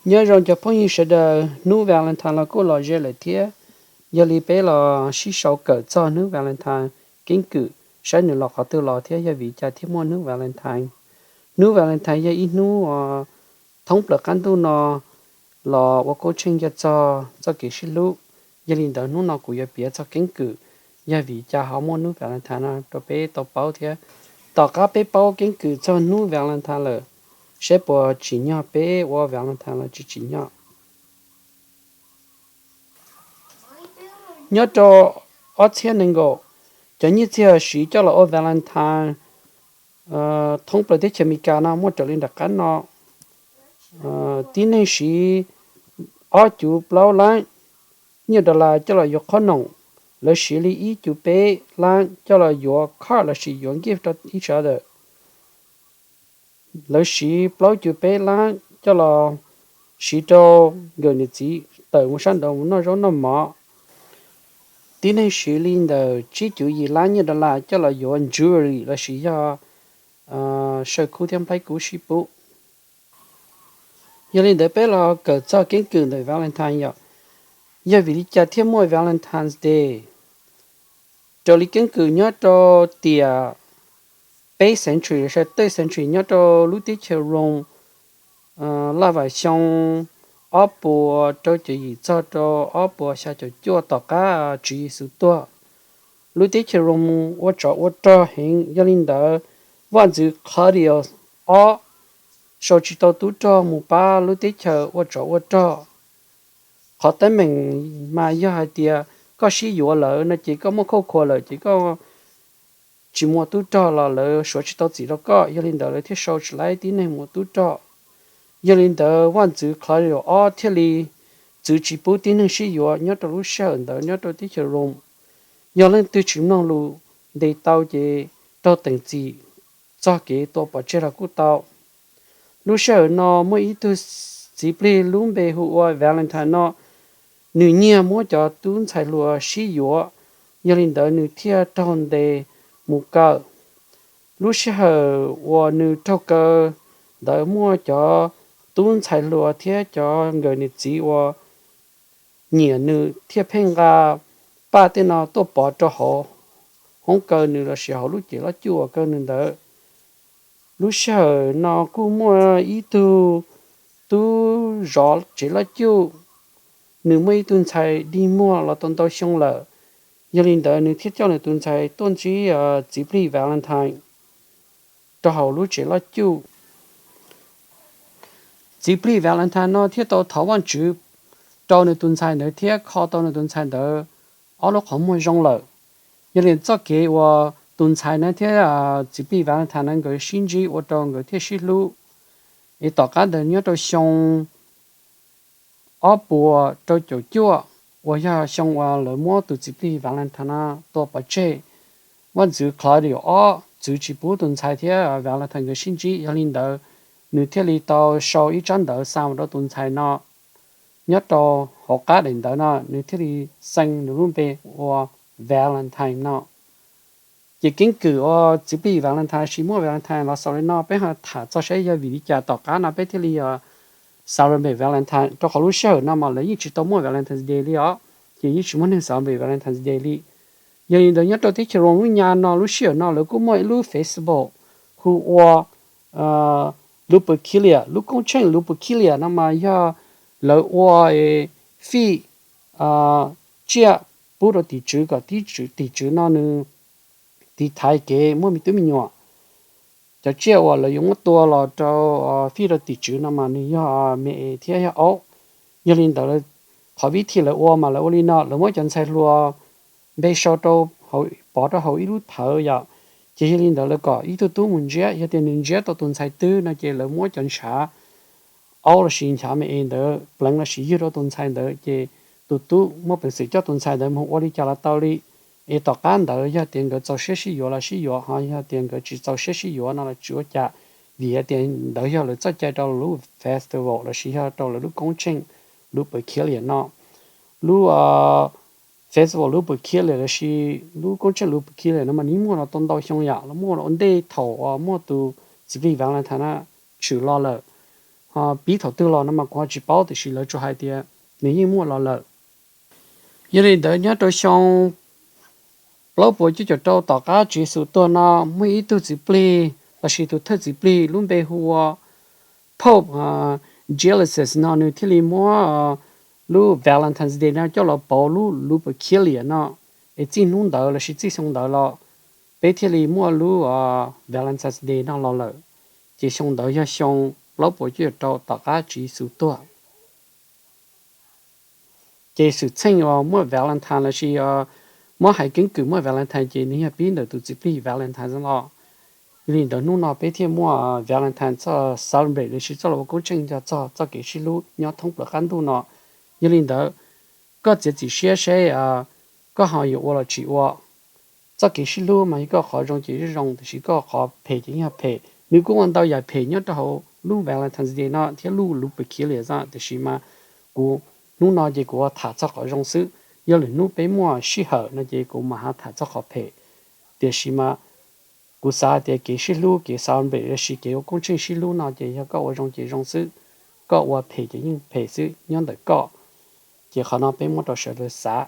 Nyob zoo cov phooj ywg sawv daws, hnub Valentine los kuj los ze lawm thiab. Yog li peb los sib sau kawm txog hnub Valentine, keeb kwm saib nws los qhov twg los thiab yog vim li cas thiaj muaj hnub Valentine. Hnub Valentine yog ib hnub thoob plaws qab ntuj no los ua koob tsheej nco txog txoj kev sib hlub. Yog li ntawd hnub no kuv yuav piav txog keeb kwm yog vim li cas ho muaj hnub Valentine no rau peb tau paub thiab. Tom qab peb paub keeb kwm txog hnub Valentine lawm, saib puas tsim nyog peb ua Valentine los tsis tsim nyog. Nyob rau ob txhiab nees nkaum, cov nyiaj txiag siv coj los ua Valentine thoob plaws teb chaws Amelikas no muaj raws li nram qab no. Tib neeg siv ob cuv plaub lab nyiaj dollar coj los yuav qhob noom. Lawv siv li ib cuv peb lab coj los yuav card lossis yuav gift rau each other. Lawv siv plaub cuv peb lab coj los siv rau nkawm niam txiv tawm mus sab nraud mus noj zaub noj mov. Tib neeg siv li ntawm tsib cuv yim lab nyiaj dollar coj los yuav jewelry lossis yog saw kub thiab nplaib kub sib pub. Yog li ntawd peb los kawm txog keeb kwm ntawm Valentine yom. Yog vim li cas thiaj muaj Valentine's Day? Raws li keeb kwm nyob rau tiam peb century los third century nyob rau lub teb chaws Rome, laj vam xyoo ob puas rau caum yim txog rau ob puas xya caum cuaj tom qab Tswv Yexus tuag, lub teb chaws Rome ua tsov ua rog heev. Yog li ntawd vaj ntxwv Claudius ob sau tsis tau tub rog mus pab lub teb chaws ua tsov ua rog. Qhov teeb meem mas yog hais tias koj sib yuav lawm no ces koj muaj khauj khuav lawm ces koj tsis muaj tub rog los lawv suav tsis tau txim rau koj. Yog li ntawd lawv thiaj sau tsis laib tib neeg mus ua tub rog. Yog li ntawd vaj ntxwv Claudius ob thiaj li txwv tsis pub tib neeg sib yuav nyob rau lub sij hawm ntawd nyob rau teb chaws Rome. Yog leej twg tsis mloog lus ntes tau ces raug teem txim txog kev tua pov tseg los kuj tau. Lub sij hawm no muaj ib tug txiv plig lub npe hu ua Valentine no, nws nyiag muab cov tub ntxhais hluas sib yuav, yog li ntawd nws thiaj raug ntes mus kaw. Lub sij hawm uas nws raug kaw ntawd muaj cov tub ntxhais hluas thiab cov nkawm niam txiv uas nyiam nws thiaj pheej nqa paj tej no tuaj pov rau hauv hoob kaw nws lossis hauv lub cev loj cuj uas kaw nws ntawd. Lub sij hawm no kuj muaj ib tug tub zov tsev loj cuj, nws muaj ib tug ntxhais dig muag los tau ntau xyoo lawm. Yog li ntawd nws thiaj coj nws tus ntxhais tuaj ntsib txiv plig Valentine rau hauv lub tsev loj cuj. Txiv plig Valentine no thiaj tau thov Vajtswv rau nws tus ntxhais ntawd thiab kho tau nws tus ntxhais ntawd ob lub qhov muag zoo lawm. Yog li txoj kev uas tus ntxhais na thiab txiv plig Valentine na nkawd sib ntsib ua rau nkawd thiaj sib hlub. Es tom qab ntawd nyob rau xyoo ob puas rau caum cuaj uas yog xyoo uas lawv muab tus txiv plig Valentine no tua pov tseg, vaj ntxwv Claudius ob txwv tsis pub tus ntxhais thiab Valentine nkawd sib ntsib. Yog li ntawd nws thiaj li tau sau ib tsab ntawv xa mus rau tus ntxhais no. Nyob rau hauv qab daim ntawv no nws thiaj li xeev nws lub npe ua Valentine no. Ces keeb kwm uas txiv plig Valentine tsis muaj Valentine los xaus li no, peb ho tham txog saib yog vim li cas tom qab no peb thiaj li celebrate Valentine, rau qhov lub sij hawm no mas lawv yeej tsis tau muaj Valentine's Day li os, ces yeej tsis muaj neeg celebrate Valentine's Day li. Yog li ntawd nyob rau teb chaws Rome lub nyab no lub sij hawm no lawv kuj muaj ib lub festival hu ua Lupercalia. Lub koob tsheej Lupercalia no mas yog lawv ua fij tsiaj pub rau tim tswv kom tim tswv no nws tiv thaiv kev muaj me tub me nyuam. Cov tsiaj uas lawv yuav muab tua los rau fij rau tim tswv no mas nws yog me es thiab yog aub. Yog li ntawd qhov vib thim lawv ua mas lawv ua li no, lawv muab cov ntxhais hluas npe sau rau, pov rau hauv ib lub thawv yom. Ces yog li ntawd lawv kom ib tug tub mus ntsiab, yog tias nws ntsiab tau tus ntxhais twg no ces lawv muab cov ntshav aub lossis ntshav me es ntawd pleev lossis ywg rau tus ntxhais ntawd, ces tus tub muaj peev xwm coj tus ntxhais ntawd mus ua li cas los tau li. Es tom qab ntawd yog tias nkawd txaus siab sib yuav los sib yuav, ho yog tias nkawd tsis txaus siab sib yuav no los tsis ua cas, vim hais tias ntawd yog lawv txoj cai rau lub festival lossis yog rau lawv lub koob tsheej Lupercalia no. Lub festival Lupercalia lossis lub koob tsheej Lupercalia no mas nws muaj los tau ntau xyoo yom, los muaj los ua ntej thaum uas muaj tus txiv plig Valentine na tshwm los lawm. pib thaum twg los no mas kuv ho tsis paub, tiam sis lawv tsuas hais tias nws yeej muaj los lawm. Yog li ntawd nyob rau xyoo plaub puas cuaj caum rau tom qab Tswv Yexus tuag no, muaj ib tug txiv plig lossis tus thawj txiv plig lub npe hu ua Pope Gelasius no nws thiaj li muab lub Valentine's Day no coj los pauv lub Lupercalia no, es txij hnub ntawd lossis txij xyoo ntawd los peb thiaj li muaj lub Valentine's Day no los lawm. Ces xyoo ntawd yog xyoo plaub puas cuaj caum rau tom qab Tswv Yexus tuag. Ces xwm txheej uas muaj Valentine lossis muab hais keeb kwm muaj Valentine ces nws yog pib ntawm tus txiv plig Valentine los. Yog li ntawd hnub no peb thiaj muaj Valentine txoj celebrate lossis txoj los ua koob tsheej nco txog txoj kev sib hlub nyob thoob plaws qab ntuj no. Yog li ntawd, koj txiav txim siab seb koj ho yuav ua los tsis ua. Txoj kev sib hlub mas yog koj qhov zoo ces zoo zoo, tiam sis koj qhov phem ces yeej yog phem. Nws kuj ua ntau yam phem nyob rau hauv lub Valentine's Day no thiab lub Lupercalia xwb, tiam sis mas kuv hnub no ces kuv ua tham txog qhov zoo xwb. Yog lwm hnub peb muaj sij hawm no ces kuv mam ho tham txog qhov phem. Tiam sis mas kuv xav tias kev sib hlub, kev celebrate lossis kev ua koob tsheej sib hlub no ces yog koj ua zoo ces zoo xwb, koj ua phem ces yeej phem xwb nyob ntawm koj. Ces qhov no peb muab rau sawv daws xav.